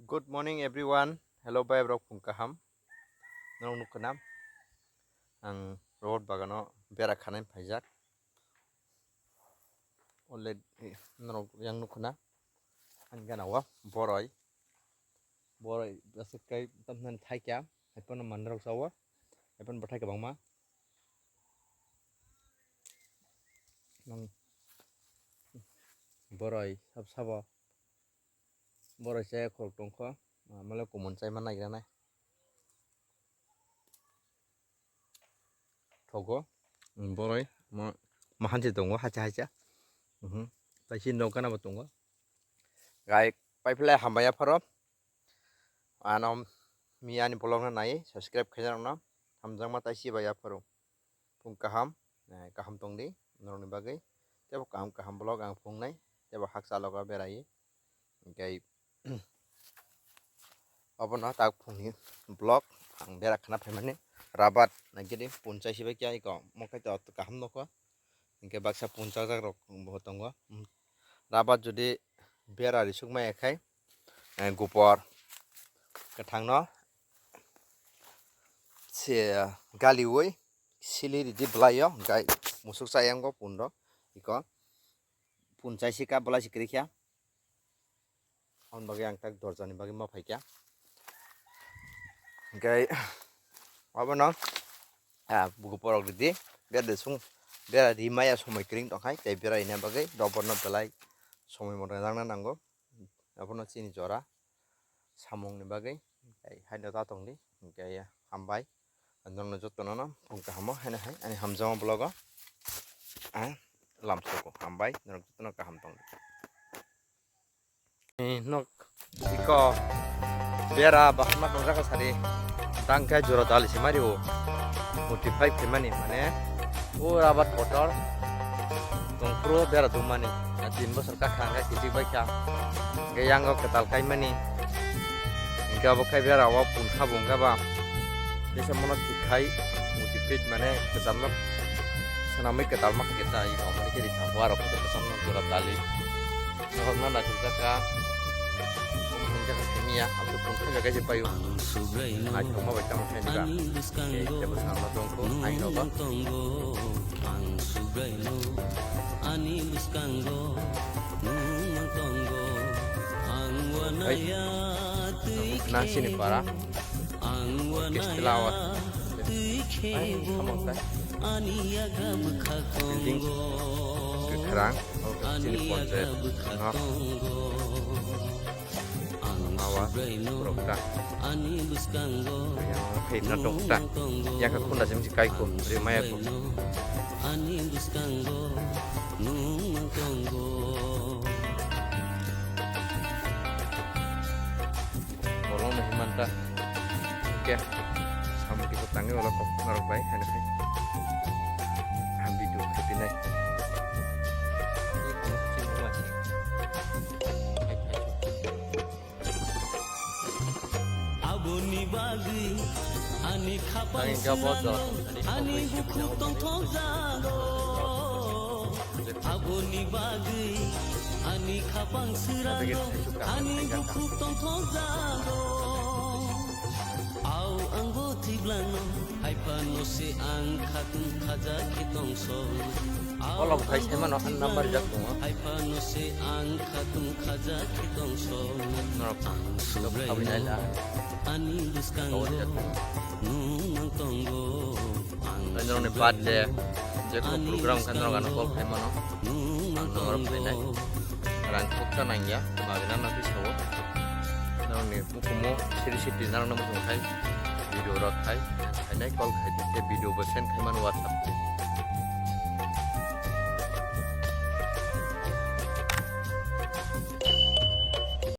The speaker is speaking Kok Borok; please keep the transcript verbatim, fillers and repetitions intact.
Good morning everyone. Hello bai rok, phung kaham. Norok nukha na, ang robot bagano bera khanai phaijak. Already norok yang nukha na, ani gana o boroi. Boroi aswk kai tamnani thaikya, haiphano manrok chawo, haiphano bwthai kwbangma. Nang boroi sab sabo. Boroi se khorok tongkho, ah, male kumun chai ma nagira nai. Thogo, mm, boroi mo, mahanse tongo, hacha hacha. Mhm. Taisi nokana bo tongo. Gai, paiphlai hambai apharo. Ano miyani vlog no nai, subscribe khaina rokno hamjakma taisi bai apharo. Phung kaham, eh, kaham tongdi, norokni bagwi. Tebo kaham kaham vlog ang phungnai, tebo haksa logo berai. Hingke obono tak phungni vlog ang bera khana phaimani rabat nagidi punchai sibai kya iko mokai to kaham nokho. Hingke baksa punchajak rok bo tongo. Rabat jodi bera risuk maya khai, eh, gupor kwthangno se galiui sili ridi bwlaio, gai musuk chayang go pundo iko punchai sika bwlai sikri kya. Aboni bagwi ang tak dorjani bagwi ma phaikya. Hingke abono, ah, buku porok ridi, bera de sung, bera ri maya somoi kring tongkhai, tei bera rina bagwi roborno belai somoi moto nangna nango. Abono chini jora samungni bagwi, tei haino ta tongdi, hingke hambai. Norokno jotono no phung kahamo haino hai, ani hamjakma vlogo, ah, lamsoko hambai, norok jotono kaham tongdi. Nok iko bera bahama tongjak sari tangkhe jora dali se mari o forty five khe mani mane o rabat kotor tongphuru bera dumani tin bosor kakha hwnkhe kichik baikha hwnkhe yango kwtal kaimani hwnkhe abo khai bera o punkha bo hwnkhe ba tesa mono thik khai motivate mane kwcham no swnamwi kwtal ma khe ta iko mani khe rikha o aro kotor kwcham no jora dali. Norokno naisik jaka. Omo hwnjak kha miya, ang to phone khaijak khe paio. Naithokma bai tamo khe nukha. Ani bwskango. Eh, tebo samno tongkho, nung ai nogo. Tongo. Ang Subraino. Ani bwskango. Nung tongo. Ang wanaya twi khe. Nang sini para. Ang wanaya twi khe. Ai, samang sai. Ani yaga bwkha tongo. Kwkhwrang. Chini ponchayat no mawa rok ta. Yang khairna tong ta. Yang kha khunda jeng si kai ko, rimaya ko. Bolong no himanta. Oke. Samung kibo tangi wala kok narok bai, hai nakhai. Hambi tu, happy night. Aboni bagwi ani khapang sirano ani bukhuk tongthok jago. Aboni bagwi ani khapang sirano ani bukhuk tongthok jago. Au ang bo thwiblano, hai phano se ang khatung khaja khe tongso. Kolok khai se mano, ang number jak tongo. Hai phano se ang khatung khaja khe tongso. Norok ang tok khabwi nai la. Ani bwskango nung ang tongo. Ang norokni birthday, je ko program kha norok ano call khai mano. Ang norok phainai. Rang khoksa nangya, magna na twi sao. Norokni Kumo siri siri narwkna muchung khai video rok khai, khainai call khai tei video bo send khai mano WhatsApp twi.